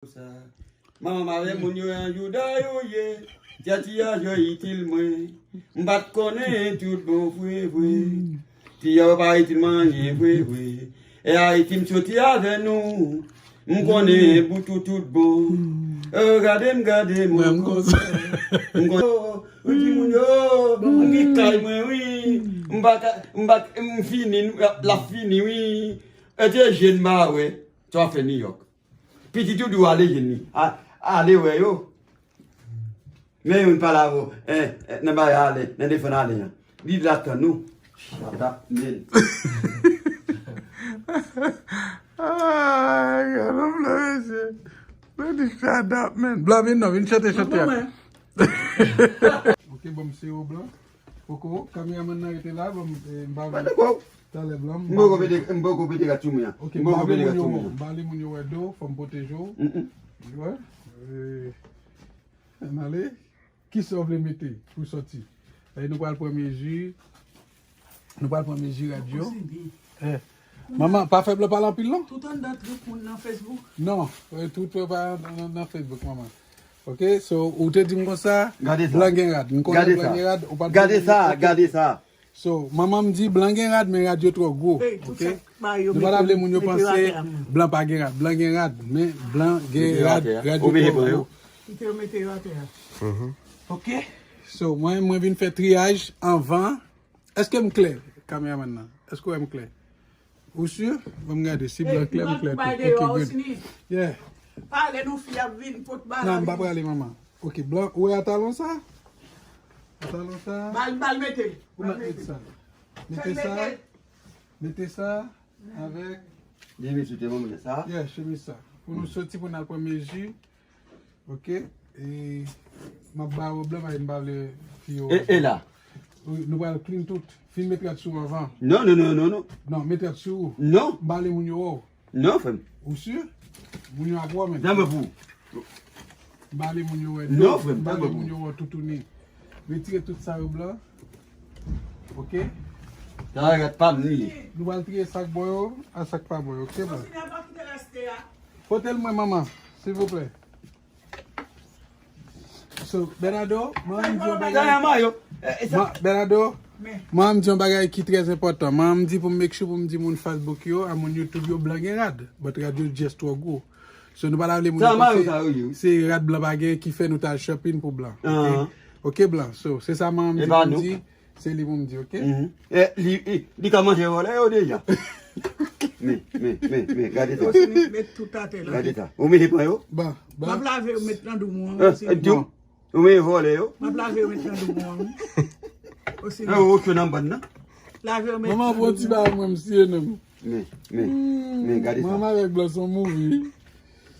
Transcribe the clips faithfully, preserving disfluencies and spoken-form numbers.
Manman m avè moun yo yon jouda yo ye. Tèt yo itil mwen. M pa t konnen tout bon vre vre. Ti yo pa itil mwen anyen vre vre. E Ayiti m soti avè nou. M konnen bout ou tout bon. Oh, gade m, gade m. Mwen, m konsa. M konsa. Ou di moun yo, m gen kay mwen, wi. M pa ka, m pa, m fini, l ap fini, wi. E te jèn ba wè. Sa w ap fè New York. Pitit ou di w ale jwenn li. A, ale wè yo. Men youn pale avè w, eh, eh, nan bagay ale, nan defann ale an. Li la tann ou. Shut up, man. Ay, gade blan, mesye. Mwen di shut up, man. Blan, vin non, vin chante, chante. Ok, bon, m se yo blan. Poko, kameramann nan rete la, bon, eh, m pa vle. Talè blan, m poko pete, m poko pete rat sou mwen an. Ok, m poko pete rat sou mwen an. M ba li moun yo wè do, fò m pwoteje w. Wi. Eh, ann ale. Kisa w vle mete pou soti? Eh, nou pral pran mezi. Nou pral pran mezi rad yo. Eh, manman, pa fè blan pale anpil non. Tout anndan trip moun nan Facebook. Non, eh, tout pa nan, nan Facebook, manman. Ok, so, ou te di m konsa, blan gen rad. M konnen blan gen rad, ou pa t vle mete. Gade sa, gade sa. So, manman m di blan gen rad, men rad yo twò gwo. Ok? Nou pa ta vle moun yo panse blan pa gen rad. Blan gen rad, men blan gen rad, rad yo twò gwo. Kite yo mete yo atè a. Ok? So, mwen, mwen vin fè triyaj anvan. Èske m klè, kameramann nan? Èske w wè m klè? Ou si? Ban m gade si blan klè, m klè tou. Ok, good. Yeah. Pale nou fi ap vin pot bagay. Non, m pa prale, manman. Ok, blan, ou wè a talon sa? A talon sa? Bal, bal mete. Ou mèt mete sa. Mete sa. Mete sa avèk. Demi soutyen mwen mete sa. Yeah, chemiz sa. Pou nou soti pou n al pran mezi. Ok? E m ap ba w blan, paske m pa vle fi yo. E, e la? Wi, nou pral clean tout. Fin met rad sou anvan. Non, non, non, non, non. Non, met rad sou ou. Non. M pa vle moun yo wè w. Non, frè m. Ou si? Moun yo ap wè w menm. Nan mwen pou. M pa vle moun yo wè do. Non, frè m, m pa vle moun yo wè toutouni. Retire tout sa yo blan. Ok? Sa rad pa m li ye. Nou pral triye sa k bon yo, a sa k pa bon yo, ok, blan? Pote l mwen, manman, silvouplè. So, Bernardo, manman m di yon bagay. Bernardo, manman m di yon bagay ki trè enpòtan. Manman m di pou m make sure pou m di moun Facebook yo, a moun YouTube yo, blan gen rad. But rad yo just twò gwo. So, nou pa ta vle moun yo panse se rad blan pa gen ki fè nou ta al shopping pou blan. Ok? Ok, blan. So, se sa manman m di pou m di. Se li pou m di, ok? Eh, li, li, li ka manje vòlè yo deja. Men, men, men, men, gade sa. Osini, met tout atè la. Gade sa. Ou mete pran yo? Ban, ban. M ap lave yo met nan doumou an, Osini. Ou mete vòlè yo? M ap lave yo met nan doumou an. Osini. Eh, ou nan bann nan? Lave yo met nan doumou an. Manman, pran ti bagay mwen, m siye non. Men, men, men, gade sa. Manman avèk blan se yon movie.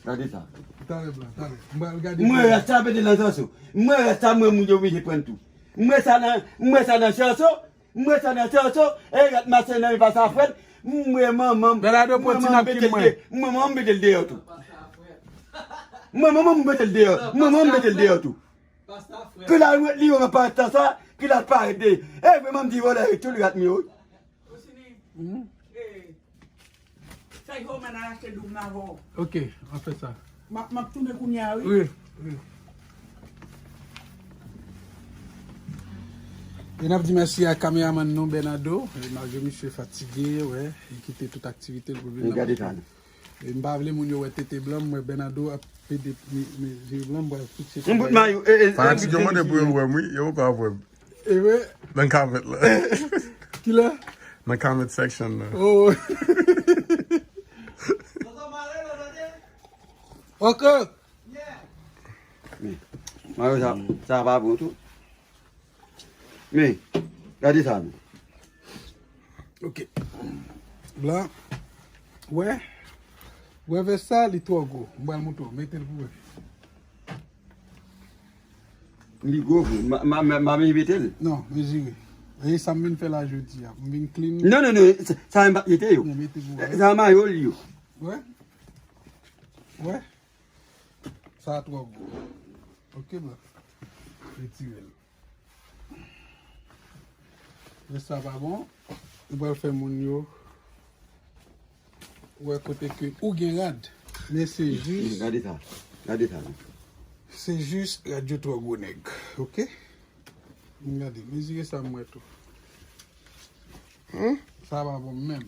Gade sa. Talè blan, talè. M pral gade. Mwen rasta mete nan sanso. Mwen rasta mwen moun yo oblije pran tou. M wè sa nan, m wè sa nan chanso, m wè sa nan chanso, e rat mache nan men pa sa frèt, m wè manman m, Bernardo pran ti manman m napkin mete l mwen. De-, m wè manman m mete l deyò tou. M wè manman m mete l deyò, m wè manman m mete l deyò tou. Ki la li wè pa tan sa, ki la parèt de. E vre manman m di vòlè tou li rat miyo. Osini, eh, fè gwo men al achte doum nan avè w. Ok, an fè sa. M ap, m ap tounen kounye a, wi. Wi, wi. E n ap di mèsi a kameramann nou, Bernardo. E malgre misye fatige, wè, li kite tout aktivite l pou vin nan. Gade sa. E m pa vle moun yo wè tete blan, m wè Bernardo ap pede me-, mezi blan, m pral fikse. M bout mayo, eh, eh, fanatik yo mande pou yo wè m, wi, yo poko wè m. E vre? Nan comment la. Kilè? Nan comment section nan. Oh. Ok. Men, mayo sa, sa pa bon tou. Men, gade sa, men. Ok. Blan. Wè. Wè vès sa, li twò gwo. M pral montre w. Mete l pou wè. Li gwo vre. Ma, ma, ma, ma mezire l. Non, mezire. E sa m vin fè la jodi a. M vin clean. Non, non, non. Sa, sa m pa mete yo. Non, mete pou wè. Sa mayo li yo. Wè. Wè. Sa twò gwo. Ok, blan. Retire l. Lè sa pa bon, ou pral fè moun yo wè kote ke ou gen rad. Men se jis, Gade sa. Gade sa. Non. Se jis rad yo twò gwo nèg. Oke? M gade, mezire sa m wè tou. Sa pa bon menm.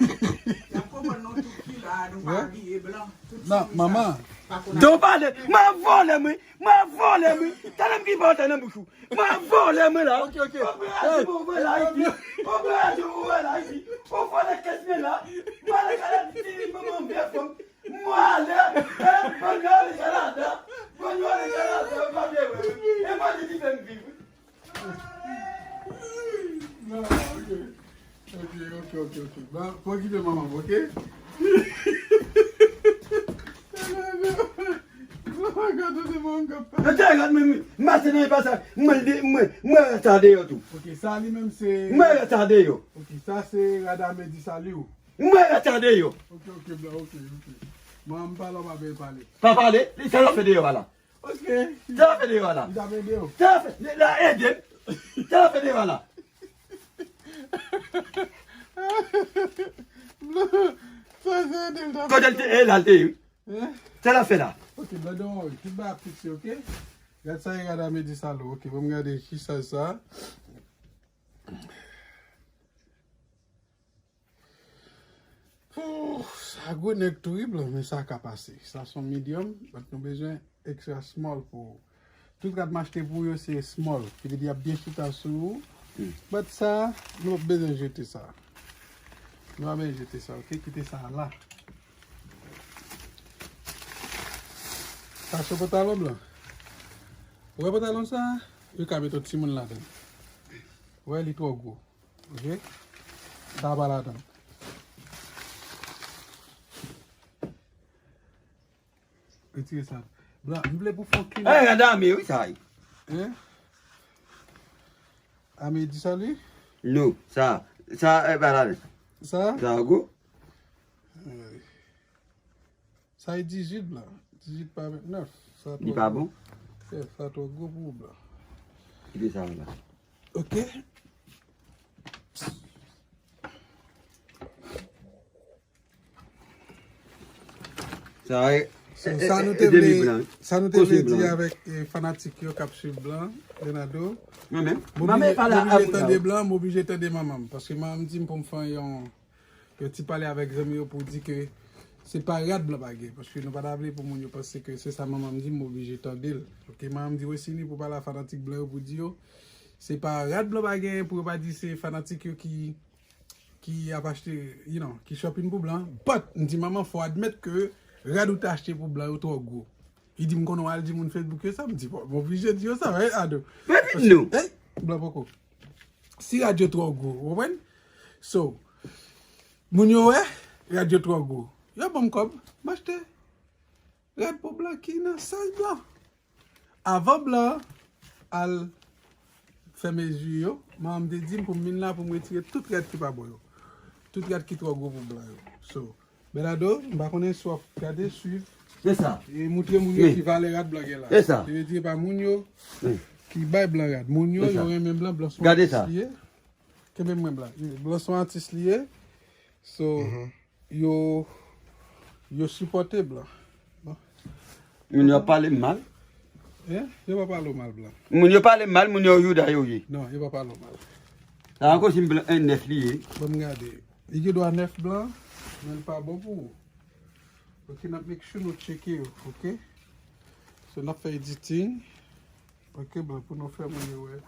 Y ap konprann nou tout ki la, nou pa abiye blan. Tout Non, sou manman. Sa pa konn Don pale, mwen vòlè mwen, mwen vòlè mwen. Tande m ki pa antre nan bouch ou. Mwen vòlè mwen la. Ok, ok. Operasyon mwen la ipi. Operasyon mwen la ipi. Ou vòlè kès mwen la. Mwen la kala ti manman vye fanm. Mwen ale, e, mwen ale Kanada. Mwen ale Kanada, mwen pa vle wè. E mwen di ki fè m viv. Non, ok. Ok, ok, ok, ok. Bon, fò kite manman, ok? Gade de manman k ap pale. Mwen te gade mwen, mwen, mwen se nan pasa, mwen de, mwen, mwen rete deyò tou. Ok, sa li menm se. Mwen rete deyò. Ok, sa se rad a medi sali ou. Mwen rete deyò. Ok, ok, blan, ok, ok. Mwen, m pale, w pa vle pale. Pa pale, li sa l ap fè deyò a la. Ok. Sa l ap fè deyò a la. Li ta vle de ou. Sa l ap fè, la ede m. Sa l ap fè deyò a la. Sa se de l ta Kote l te, e la l te ye. Hein? Sa l ap fè la. Ok, blan, don't worry. Tout bagay ap fikse, ok? Gad sa e rad a medi sali ou. Ok, bon, m gade ki saj sa. Pouf, sa gwo nèg tou wi blan, men sa ka pase. Sa se yon medium, but nou bezwen extra small pou ou. Tout rad m achte pou yo se small, ki vle di y ap byen chita sou ou. But sa, nou ap bezwen jete sa. Nou ap bezwen jete sa, ok? Kite sa la. Sa se pantalon blan. Ou wè pantalon sa? Yo ka mete yon timoun ladan. Ou wè li twò gwo. Ok? Sa pa ladan. Retire sa. Blan, m vle pou fon klima. E, gade ame, wi, sa ye. Hein? Ame di sali? Non, sa, sa, e, pa la. Sa? Sa gwo. Sa e dizuit blan. Dizuit pa ventnèf. Sa Li pa bon. Yeah, sa twò gwo pou ou blan. Kite sa la. Ok. Sa e. So, e, sa e, nou e, te demi vle, blan. Sa nou te Kosi vle di blan. Avèk eh, fanatik yo k ap swiv blan, Bernardo. Mwen menm. M Mwen menm oblije pale m oblije a tande blan, m oblije tande manman m. Paske manman m di m pou m fè yon, yon ti pale avèk zanmi yo pou di ke se pa rad blan pa gen. Paske nou pa ta vle pou moun yo panse ke se sa manman m di m, m oblije tande l. Ok, manman m di Wesini pou pale a fanatik blan yo pou di yo se pa rad blan pa gen, pou yo pa di se fanatik yo ki ki ap achte, you know, ki shopping pou blan. But, m di manman, fò admèt ke rad ou te achte pou blan yo twò gwo. Li di m konnen w al di moun Facebook yo sa, m di, bon, m oblije di yo sa, right, Ado? Mwen di nou. Hey, blan poko. Si rad yo twò gwo, ou konprann? So, moun yo wè, rad yo twò gwo. Yo ban m kòb, m achte rad pou blan ki nan saj blan. Avan blan al fè mezi yo, manman m te di m pou m vin la pou m retire tout rad ki pa bon yo. Tout rad ki twò gwo pou blan yo. So, Bernardo, m pa konnen si w ap gade, swiv. Se sa. E moutre moun yo ki valè rad blan gen la. Se sa. Ki retire pa moun yo ki bay blan rad. Moun yo, yo renmen blan, blan se yon atis li ye. Kenbe mwen blan. Blan se yon atis li ye. So, yo, yo sipòte blan. Bon. Moun yo ap pale m mal. Hein? Yo pa pale w mal blan. Moun yo pale m mal, moun yo Yuda yo ye. Non, yo pa pale w mal. Sa ankò si m blan en nèf li ye. Ban m gade. Li gen dwa nèf blan, men l pa bon pou ou. Ok, n ap make sure nou tcheke yo, ok? So, n ap fè editing. Ok, blan, pou nou fè moun yo wè.